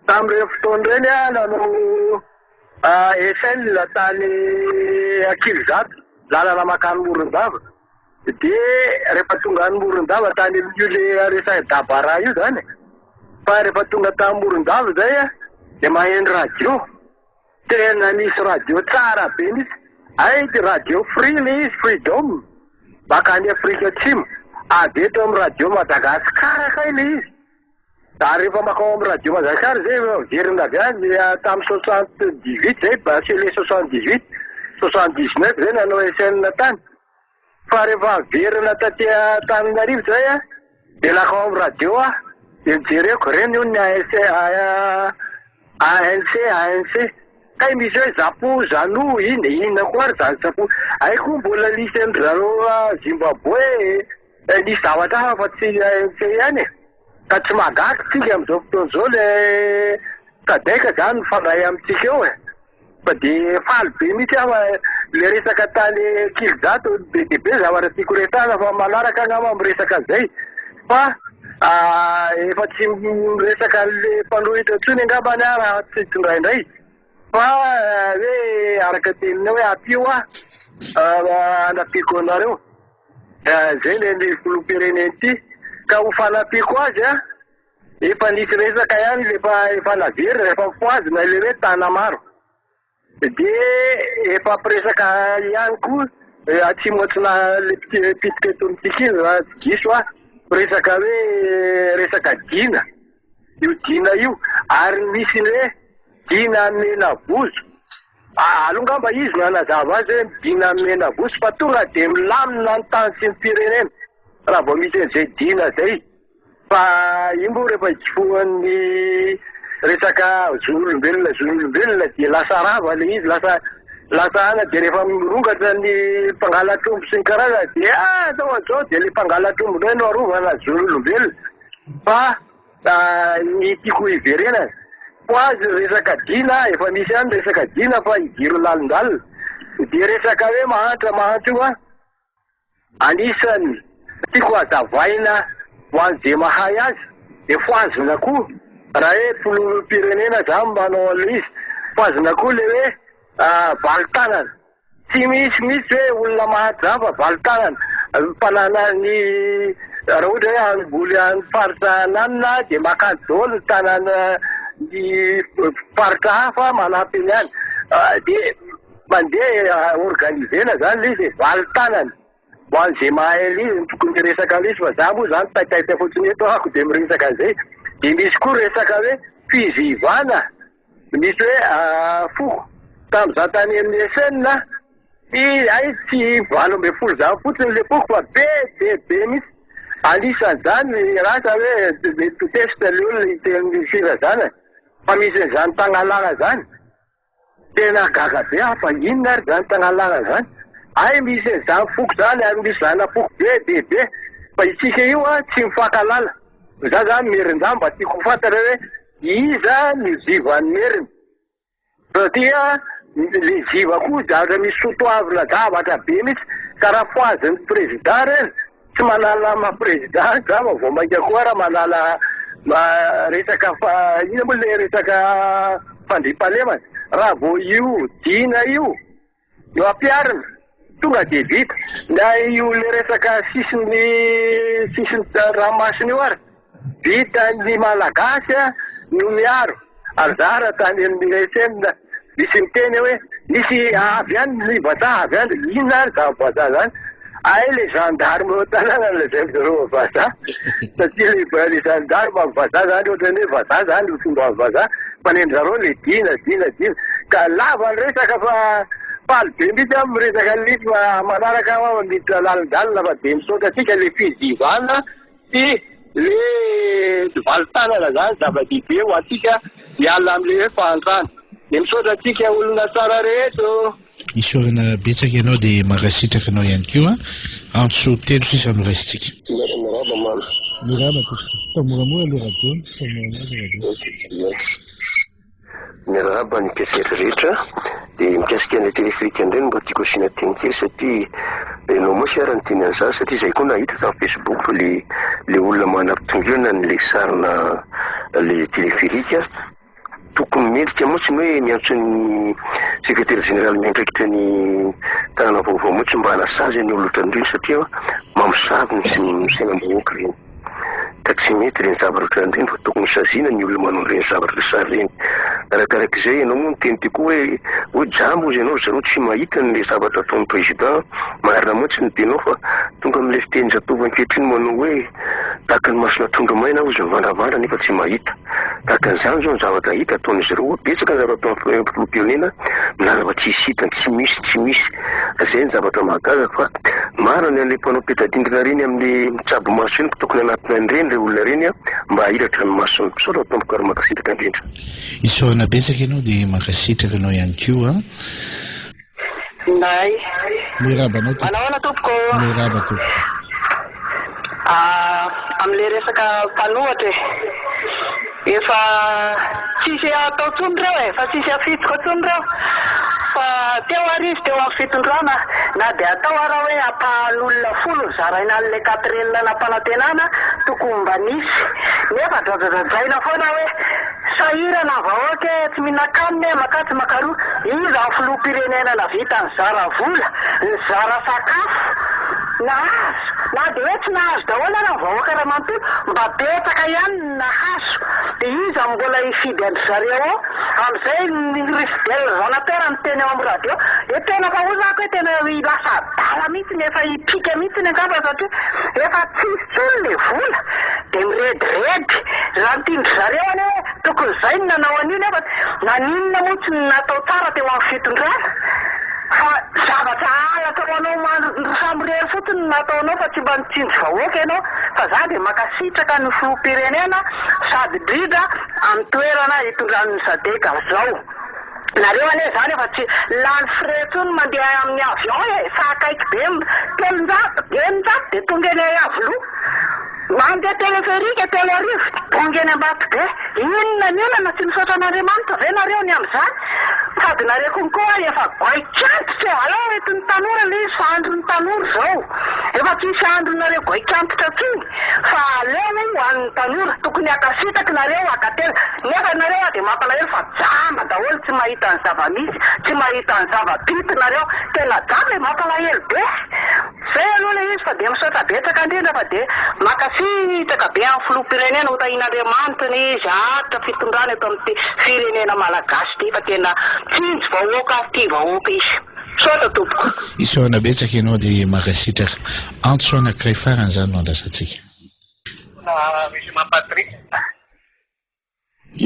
Tamin'ireny fotoana ireny aho nanao SL tany Ankilizato, lalana mankany Morondava. Dia rehefa tonga any Morondava tany amin'io le resaka Dabara io izany, fa rehefa tonga tany Morondava izay aho dia maheno radio. Tena nisy radio tsara be mihitsy. Hay ity radio free le izy, freedom, baka any Afrika Atsimo. Avy eto amin'ny radio Madagascar kay le izy. Ary rehefa makao amin'ny radio Madagascar zay, miverina avy any tamin'ny 78 zay, ba c'est le 78. 79 zay nanao SN tany. Fa rehefa niverina taty Antananarivo zay an, dia nankao amin'ny radio aho, dia nojereko, ireny hono ny ANC, ANC, ANC. Kay misy hoe Zapu, Zanu, inona, inona koa ary izany Zapu. Hay koa mbola nisy an-dry zareo Zimbabwe, nisy zavatra hafa fa tsy ANC ihany e. Ka tsy mahagaga tsika amin'izao fotoana izao le Sadec zany mifandray amintsika eo e. Fa dia faly be mihitsy aho fa le resaka tany Ankilizato be dia be zavatra tiako resahana fa manaraka angamba miresaka an'izay fa efa tsy miresaka an'le mpanohitra intsony angambany aho raha tsy tsindraindray fa hoe araka ny teninao hoe ampio aho hanampiako anareo. Izay le ny filoham-pirenena ity ka ho fanampiako azy an, efa nisy resaka ihany le efa efa naverina efa fohazina le hoe Tanamaro de efa mpiresaka ihany koa atsimo atsinanana le mpitika eto amintsika iny raha tsy diso aho, mpiresaka hoe resaka dina, io dina io ary misy ny hoe dina Menavozo. Aleo angamba izy no hanazava azy hoe dina mena voso fa tonga dia milamina ny tany sy ny firenena raha vao misy an'izay dina izay fa io moa rehefa ijofoan'ny resaka zon'olombelona zon'olombelona dia lasa rava ilay izy lasa lasa ana dia rehefa mirongatra ny mpangalatr'omby sy ny karazany dia ah zao an'izao dia ilay mpangalatr'omby indray no arovana zon'olombelona fa Ny tiako hiverenana, ho azy ny resaka dina, efa misy ihany ny resaka dina fa hidiro lalindalina. Dia resaka hoe mahantra mahantra io an, anisan'ny tiako hazavaina ho an'izay mahay azy, dia fohazina koa raha hoe filoham-pirenena zany manao an'ilay izy, fohazina koa ilay hoe valin-tanana. Tsy misy mihitsy hoe olona maty zany fa valin-tanana. Mpanana ny raha ohatra hoe hamboly any faritra ananona dia makany daholo ny tanana ny faritra hafa manampy ny any. Dia mandeha organiser-na zany ilay izy e, valin-tanana. Ho an'izay mahay an'ilay izy no tokony hiresaka an'ilay izy fa za moa zany taitaitra fotsiny eto aho dia miresaka an'izay. Dia misy koa resaka hoe fizivana. Misy hoe foko tamin'izaho tany amin'ny SN i hay tsy 18 zany fotsiny le foko fa be dia be mihitsy. Anisan'izany ny rasa hoe mety ho tezitra le olona hiteny ny firazanany fa misy an'izany tagnalana zany. Tena gaga be aho fa inona ary zany tagnalana zany. Hay misy an'izany foko zany ary misy zana-poko be dia be fa isika io tsy mifankahalala. Za zany Merindahy mba tiako ho fantatra hoe Iza no zivan'ny merina? Satria le ziva koa zavatra misy sotoavina zavatra be mihitsy ka raha fohazin'ny président reny tsy manala maha président angamba vao mainka koa raha manala resaka inona moa le resaka fandriampahalemana raha vao io dina io No ampiharina, tonga dia vita. Na io le resaka sisin'ny sisin'ny ranomasina io ary, vitan'ny Malagasy no miaro. Ary za raha tany amin'ny SN, misy miteny hoe misy avy any ny vazaha avy any, inona ary zany vazaha zany? Hay le gendarme eo an-tanàna no lazain-dry zareo fa vazaha, satria le le gendarme amin'ny vazaha zany ohatran'ny hoe vazaha zany ny fomban'ny vazaha, fa ny an-dry zareo le dina dina dina. Ka lava ny resaka fa faly be mihitsy aho miresaka an'ilay fa manaraka aho miditra lalindalina fa dia misaotra antsika le fizivana sy le valin-tanana zany zava-dehibe ho antsika hiala amin'ilay hoe fahantrana. Dia misaotra antsika olona tsara rehetra ô! Isaorana betsaka ianao dia mankasitraka anao ihany koa. Antso telo sisa no raisintsika. Miraba Mamy. Miraba tompoko. Atao moramora le radio, atao moramora le radio. Miarahaba ny mpiasaiatra rehetra. Dia mikasika an'ilay téléphérique indray no mba tiako asiana teny kely satria ianao mantsy ary niteny an'izany satria izahay koa nahita tamin'ny Facebook le le olona manam-pitongilana an'ilay sarina le téléphérique. Tokony mendrika mantsy ny hoe miantso ny sekretera jeneraly miandraikitra ny tanàna vaovao mantsy mba hanasazy ny olona ohatran'ireny satria mamosavy ny sainam-bahoaka ireny. Ka tsy mety ireny zavatra ohatran'ireny fa tokony saziana ny olona manao an'ireny zavatra sary ireny. Arakarak'izay ianao moa niteny teo koa hoe hoe jamba hozy ianao ry zareo tsy mahita an'ilay zavatra ataon'ny président. Marina mantsy ny teninao fa tonga amin'ilay fitenin-jatovo ankehitriny manao hoe tahaka ny mason'atrondro maina hozy mivandravandra nefa tsy mahita. Tahaka an'izany izao ny zavatra hita ataon'izy ireo. Betsaka ny zavatra ataon'ny filoham-pirenena milaza fa tsisy hitany, tsy misy, tsy misy. Izay ny zavatra mahagaga fa marina ny an'ilay mpanao peta-drindrina ireny amin'ny mitsabo maso ireny fa tokony hanatona an'ireny ireo olona ireny mba hahiratra ny masony. Misaotra tompoko ary mankasitraka indrindra. Isaorana betsaka ianao dia mankasitraka anao ihany koa. Nay. Miarahaba anao tompoko. Manahoana tompoko. Miarahaba tompoko. Ah, amin'ilay resaka mpanohatra e. Efa tsisy atao intsony ireo e, efa tsisy afitsoka intsony ireo. Fa teo ary izy teo amin'ny fitondrana, na dia atao ara hoe ampahan'olona folo no zaraina an'ilay quatrelle nampanantenana, tokony mba nisy. Nefa dradradradraina foana hoe Sahirana ny vahoaka e, tsy mihinan-kanina e, makatsy makaroa. Iza ny filoham-pirenena navita nizara vola, nizara sakafo, nahazo, na dia hoe tsy nahazo daholo ara ny vahoaka iray manontolo, mba betsaka ihany ny nahazo. Dia iza no mbola hifidy an-dry zareo ao? Amin'izay ny ry Fidèle Zanatera niteny ao amin'ny radio, dia tena fa hoy zako hoe tena lasa adala mihitsy ny efa hipika mihitsy angamba satria efa tsisy intsony le vola dia mirediredy. Raha ny tian-dry zareo anie hoe tokony izay no nanao an'io nefa naninona moa tsy natao tsara teo amin'ny fitondrana fa zavatra halatra ho anao samirery fotsiny no nataonao fa tsy mba nitsinjo vahoaka ianao fa za dia mankasitraka ny filoham-pirenena sady indrindra amin'ny toerana hitondran'ny sadec zao. Nareo anie zany efa tsy lany frais tsony mandeha amin'ny avion e, fa akaiky be 300, 600 de tonga eny Iavoloha, mandeha téléphérique 3000 tonga eny Ambatobe, inona ny olana tsy misaotra an'Andriamanitra ve nareo ny amin'izany, sady nareo konko ary efa goaik'antitra e, alao entin'ny tanora le izy fa andron'ny tanora izao, efa tsisy andronareo goaik'antitra tsony. Fa aleo ho an'ny tanora, tokony hankasitraky nareo hakatena, nefa nareo a dia mampalahelo fa jamba daholo tsy mahita ny zava-misy, tsy mahita ny zava-bita nareo, tena jamba e, mampalahelo be, zay aloha le izy fa dia misaotra betsaka indrindra fa dia mankasitraka be an'ny filoham-pirenena, ho tahian'Andriamanitra anie izy haharitra fitondrana eto amin'ity firenena malagasy ity fa tena tsinjo vahoaka ary tia vahoaka izy. Misaotra tompoko. Isaorana betsaka ianao dia mankasitraka. Antso anankiray farany izany no andrasantsika. Mbola misy mampatrick.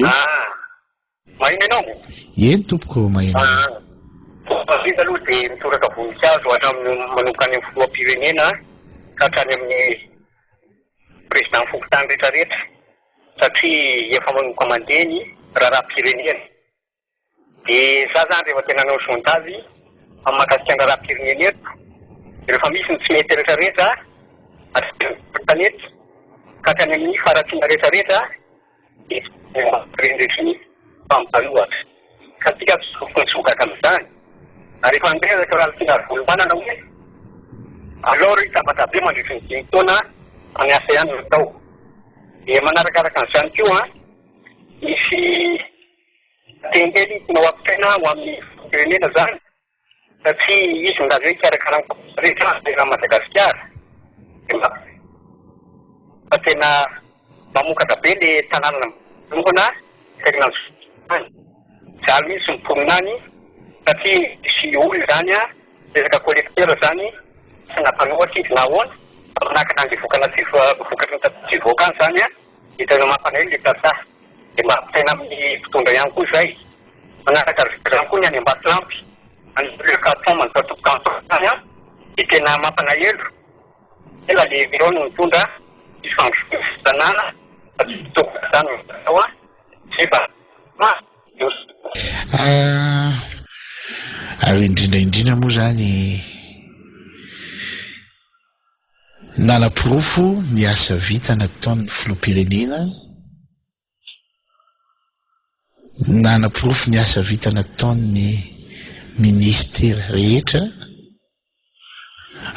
Ah, maheno ianao? Eny tompoko, maheno anao. Ah, indrindra aloha dia mitoraka voninkazo hatramin'ny manomboka any amin'ny filoham-pirenena ka hatrany amin'ny président fokontany rehetrarehetra satria efa manomboka mandeha ny raharaham-pirenena. Dia za zany rehefa tena hanao sondage amin'ny mahakasika ny raharaham-pirenena eto, rehefa misy ny tsy mety rehetra rehetra, hatrany amin'ny tanety ka hatrany amin'ny faharatsiana rehetra rehetra dia tsy mampirendreky ny mpampanohatra. Ka tsika tsy tokony tsy ho gaga amin'izany. Ary efa nirehaka Ralitiana Ravololomanana hoe alao ry tabataba mandritry ny dimy taona fa ny asa ihany no atao. Dia manarakaraka an'izany koa misy Teny kely tianao hampitaina ho amin'ny firenena zany satria izy milaza hoe hikarakara ny rehetra eran'i Madagasikara dia mba fa tena mamokatra be le tanàna manokana akaikin'ny any. Mijaly mihitsy ny mponina any satria misy olona zany an, resaka collecteur zany tsy nampanohatra izy na ahoana fa manakana an'le vokana tsy vokatry ny tantsaha tsy hivoaka any zany an, dia tena mampalahelo le tantsaha. Dia mba ampitaina amin'ny mpitondra ihany koa izay. Manaraka izany koa ny any Ambatolampy, any le canton Manjatovo canton any an, dia tena mampalahelo. Ela le ireo no nitondra ny fandrosoana ny tanàna fa tsy tokony izany no atao an, izay fa Ah, ary indrindra indrindra moa izany Nanaporofo ny asa vita nataon'ny filoham-pirenena Nanaporofo ny asa vita nataon'ny minisitera rehetra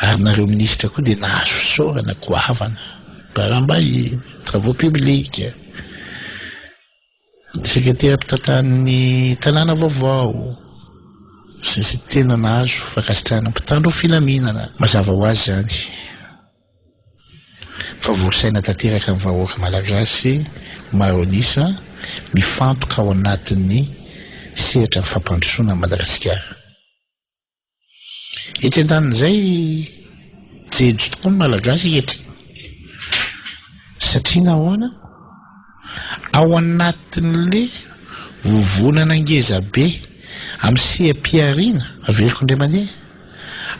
ary nareo minisitra koa dia nahazo fisaorana goavana, raharaham-bahiny, travaux publics. Ny sekretera mpitantan'ny tanàna vaovao sy ny tena nahazo fankasitrahana mpitandro filaminana. Mazava ho azy izany fa voasaina tanteraka ny vahoaka malagasy maro an'isa mifantoka ao anatin'ny sehatra ny fampandrosoana an'i Madagasikara. Etsy andanin'izay, jejo tokoa ny Malagasy ankehitriny. Satria nahoana? Ao anatin'le vovonana ngeza be amin'ny seha-pihariana, averiko indray mandeha,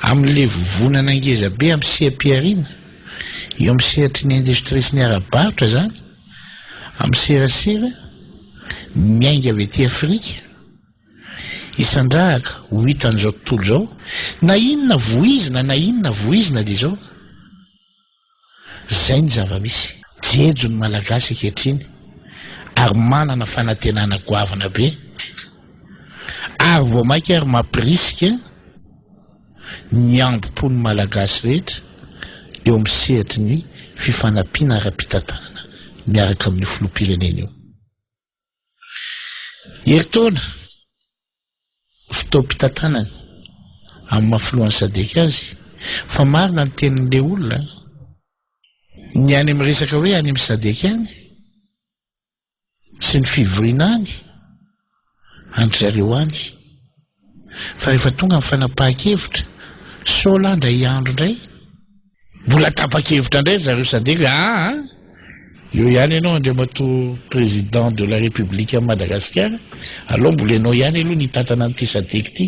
amin'le vovonana ngeza be amin'ny seha-pihariana, eo amin'ny sehatry ny indostria sy ny ara-barotra izany, amin'ny serasera, miainga avy aty Afrika, isandrahaka ho hitan'izao tontolo izao, na inona voizina na inona voizina dia izao. Zay ny zava-misy. Jejo ny Malagasy ankehitriny ary manana fanantenana goavana be ary vao mainka ary mampirisika ny ambom-pon'ny Malagasy rehetra eo amin'ny sehatry ny fifanampiana ara-pitantanana miaraka amin'io filoham-pirenena io. Herintaona, fotoam-pitantanany amin'ny maha filohan'ny Sadec azy, fa marina ny tenin'ilay olona, ny any amin'ny resaka hoe any amin'ny Sadec any sy ny fivoriana any, an-dry zareo any. Fa rehefa tonga ny fanapahan-kevitra, sao lahy indray andro indray, mbola tapa-kevitra indray ry zareo Sadec hoe aa, eo ihany ianao Andriamatoa Président de la République an'i Madagasikara, alao mbola ianao ihany aloha ny hitantana an'ity Sadec ity.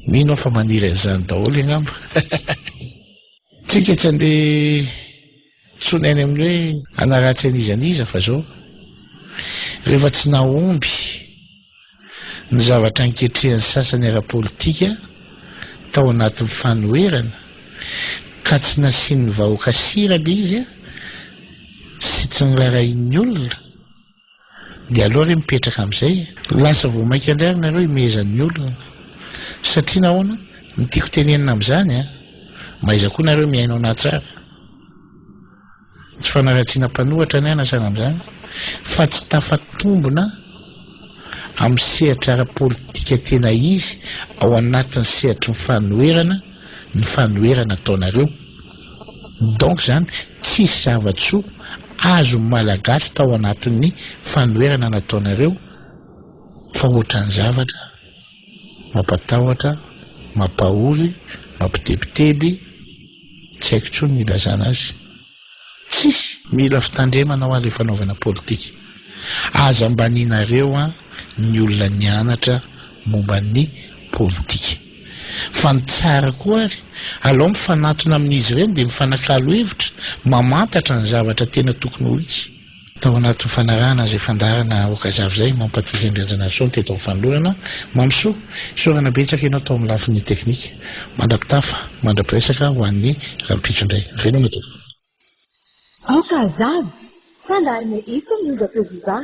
Mino aho fa maniry an'izany daholo angamba. Tsika tsy andeha intsony any amin'ny hoe hanaratsy an'iza n'iza fa zao, rehefa tsy nahomby ny zavatra niketrehan'ny sasany ara-politika tao anatin'ny fanoherana ka tsy nasian'ny vahoaka sira le izy sy tsy norarahian'ny olona, Dia aleo re mipetraka amin'izay e! Lasa vao maika indray ary nareo himehezan'ny olona. Satria nahoana? Ny tiako tenenina amin'izany an! Mahaiza koa nareo mihaino anah tsara. Tsy fanaratsiana mpanohatra ny ahy na sahala amin'izany, fa tsy tafatombina amin'ny sehatra ara-politika tena izy ao anatin'ny sehatry ny fanoherana ny fanoherana ataonareo. Donc zany tsisy zava-tsoa azon'ny Malagasy tao anatin'ny fanoherana nataonareo fa ohatran'ny zavatra mampatahotra, mampahory, mampitebiteby, tsy haiko intsony ny ilazana azy. Tsisy! Mila fitandremana hoa le fanaovana politika. Aza ambaninareo an ny olona nianatra momba ny politika. Fa ny tsara koa ary, alao mifanatona amin'izy ireny dia mifanakalo hevitra, mamantatra ny zavatra tena tokony ho izy. Tao anatin'ny fanarahana izay fandaharana Aoka Hazava izay, Mamy Patrick Andrianjanaharisoa no teto amin'ny fanolorana. Mamisoa, isaorana betsaka ianao tao amin'ny lafiny teknika. Mandra-pitafa, mandra-piresaka ho an'ny rahampitso indray. Veloma tompoko. Aoka hazava! Fandaharana eto amin'ny onjam-peo Viva.